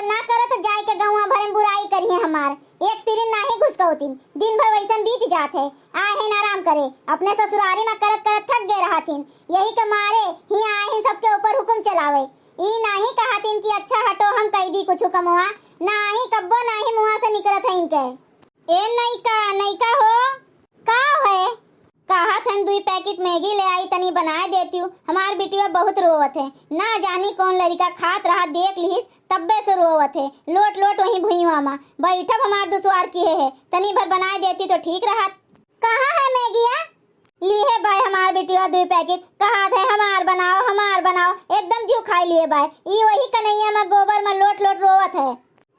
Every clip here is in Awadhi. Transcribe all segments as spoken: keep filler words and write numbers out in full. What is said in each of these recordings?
ना करत जाए के गौवा भरे में बुराई करिहे हमार। एक तिरिन नाही घुसकौतिन, दिन भर वैसन बीत जात है। आए हैं आराम करे, अपने ससुरारी में करत करत थक गए रहथिन। यही के मारे ही आए हैं सबके ऊपर हुकुम चलावे। ई नाही कहतिन कि अच्छा हटो हम कई दी कुछ कमवा, नाही कब्बो नाही मुआ से निकलत है इनके। ए नैका, नैका हो। का है? कहत हन दुई पैकेट मैगी ले आई, तनी बनाए देतिउ। हमार बिटिया बहुत रोवत है, ना जानी कौन लड़िका खात रहा देख लिहिस, तब्बे से रोवत है। लोट लोट वहीं भुइवा मा बैठब हमार दुसवार किहे है, तनी भर बनाए देती तो ठीक रहत। कहाँ है मैगिया? लिहे भाई हमार बिटिया दुई पैकेट, कहत है हमार बनाओ, हमार बनाओ, एकदम जीव खाई लिए भाई। ई वही कन्हैया मा गोबर मा लोट लोट रोवत है।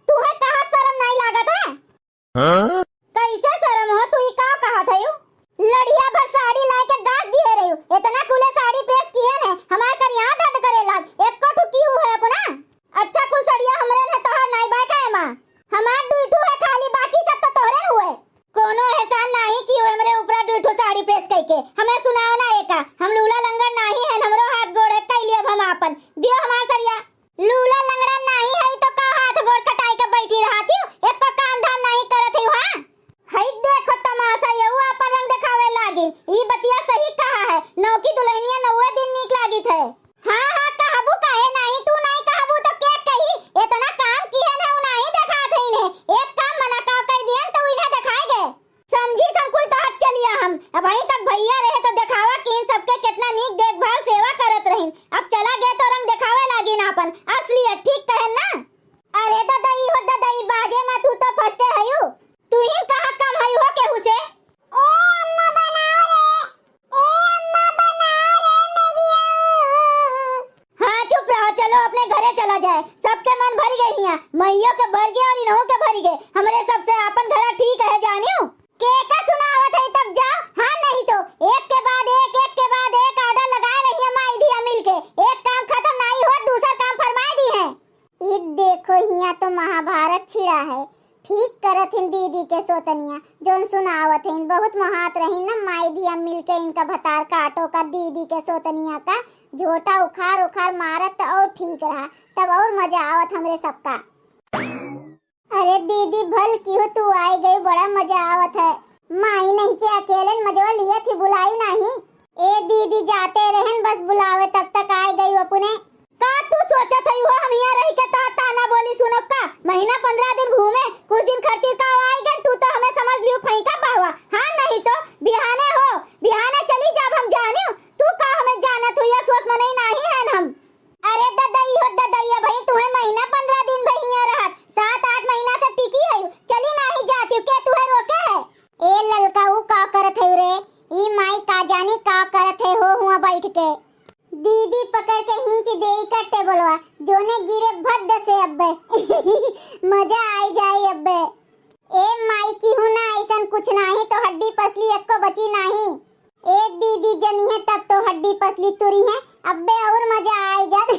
तुहे कहाँ शर्म नहीं लागत है? हाँ? कैसे शर्म हो, तू ई का कहत हयू? लड़िया भर साड़ी लाए के गाद दिहे रहू, इतना कुले साड़ी प्रेस किहे ने, हमार करिया दर्द करे लाग, एको ठुकी हु है अपना। अच्छा कुल सड़िया हमरे ने तोहर नाई बाय का एमा? हमार दुई ठु है खाली, बाकी सब तो तोहरे हुए। कोनो एहसान नाही कि हमरे ऊपर दुई ठु साड़ी प्रेस कइके हमें सुनाओ ना एका, हम लूला लंगड़ नाही है, हमरो हाथ गोड़ है, कई लियब हम आपन, दियो हमार सड़िया। लूला लंगड़ा नाही है तो का हाथ गोड़ कटाई के बैठी रहत हू? एको काम धाम नाही करत हू, हाँ? हई देखो तमाशा, यहू आपन रंग देखावे लागिन। ई बतिया सही कहा है, नौकी दुल्हनिया नौवे दिन नीक लागित है। हाँ, हाँ, कहबू काहे नाही, तू नाही कहबू तो के कही? इतना काम किहन है, उ नाही देखात है इन्हें। एक काम मना का कई दियन तो इन्हें देखाए गए। समझी थन कुल तोहर चलिया हम। अबहीं तक भैया रहे तो देखावा कि इन सबके कितना नीक देखभाल सेवा करत रहिन। अब चला गए तो रंग देखावे लागिन आपन असलियत, ठीक कहेन ना? अरे ददई हो ददई, बाजे मा तू तो फर्स्टे हयू। तू ही कहाँ कम हयू हो केहू से? ए अम्मा बनाओ रे, ए अम्मा बनाओ रे मैगिया। हाँ, चुप रहो, चलो अपने घरे चला जाए। सबके मन भर गए हियाँ, मइयो के भर गए और इनहू के भर गए। हमरे सबसे आपन घरा ठीक है, जानियो। के का सुनावत है तब जाओ। हाँ, नहीं तो एक के बाद एक, एक के बाद एक order लगाए रही है माई धिया मिल के। एक काम खत्म नहीं हो, दूसर काम फरमाए दी है। ई देखो, हियाँ तो महाभारत छिड़ा है। ठीक करत हिन दीदी के सोतनिया, जौन सुनावत हिन। बहुत मोहात रही न माई धिया मिलके इनका भतार काटो का, दीदी के सोतनिया का झोटा उखार उखार मारत त और ठीक रहा, तब और मजा आवत हमरे सबका। अरे दीदी, भल किहो तू आई गई, बड़ा मजा आवत है। माई नहीं के अकेले मजवा लिया थी, बुलाई नहीं। ए दीदी, जाते रहन, बस बुलावे तब तक आए गई अपने। का तू सोचत हई हो, हम यहाँ रही के तोहार ताना बोली सुनब का? महीना पन्द्रह दिन घूमे, कुछ दिन खातिर का आई गन, तू तो हमें समझ लियो फैंका बहवा। हाँ नहीं तो बिहाने हो, बिहाने चली जाब हम जानियो। तू का हमें जानत हो, या सोच मनई नाही है हम। अरे ददई हो ददई, अबहीं तुहे महीना पन्द्रह दिन भई हियाँ रहत, सात आठ महीना से टिकी है, चली नाही जाती, के तुहे रोके है? ए ललका, ऊ का करत है रे? ई माई का जानी का करत है हो हुआ बैठ के। दीदी पकड़ के खींच देई का टेबलवा, जोने गिरे भद्द से अब्बे। मजा आई जाई अब्बे। ए माई, किहू ना ऐसन कुछ नाही, तो हड्डी पसली एक्को बची नाही। ए दीदी जनी है तब तो हड्डी पसली तुरी है, अब्बे और मजा आई जात।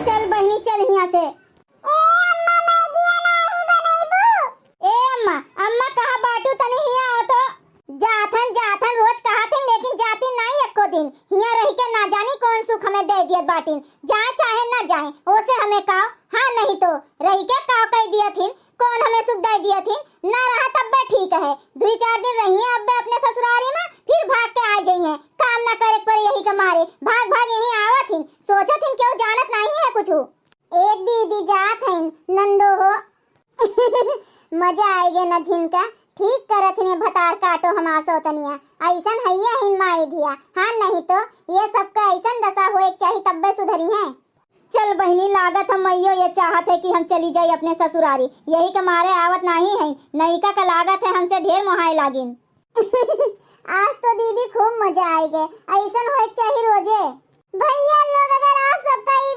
चल बहिनी, चल हियाँ से। ए अम्मा, मैगिया नाही बनैबू? ए अम्मा, अम्मा कहाँ बाटू, तनी हियाँ आओ तो। जाथन, जाथन, रोज कहत हन, लेकिन जाती नाही एको दिन। हियाँ रहि के ना जानी कौन सुख हमें दे दियत बाटिन। जाए चाहे ना जाए, ओसे हमें काव? हाँ, नहीं तो रहि के काव कह दियत हिन, कौन हमें सुख दे दियत हिन? ना रहा तब्बे ठीक है, दुई चार दिन रहिए अब्बे अपने ससुरारी में, फिर भाग के आ जाइए। काम ना करे के पड़े यही के मारे, भाग भाग यहीं आवत हिन, सोचत हिन केहू जानत नहीं है कुछ। ए दीदी जात हइन, नंदो हो। मजा आइगे न झिनका, ठीक करत हिन भतार काटो हमार सौतनिया। ऐसन हइये हिन माई धिया, हाँ नहीं तो ये सबका ऐसन दशा होए के चाही तब्बे सुधरी हैं। चल बहिनी, लागत हम मइयो ये चाहत है कि हम चली जाई अपने ससुरारी, यही के मारे आवत नाही है। नयिका का लागत है हमसे ढेर मोहाए लागिन। आज तो दीदी खूब मजा आइगे, ऐसन होए के चाही रोजे। भैया लोग, अगर आप सबका ई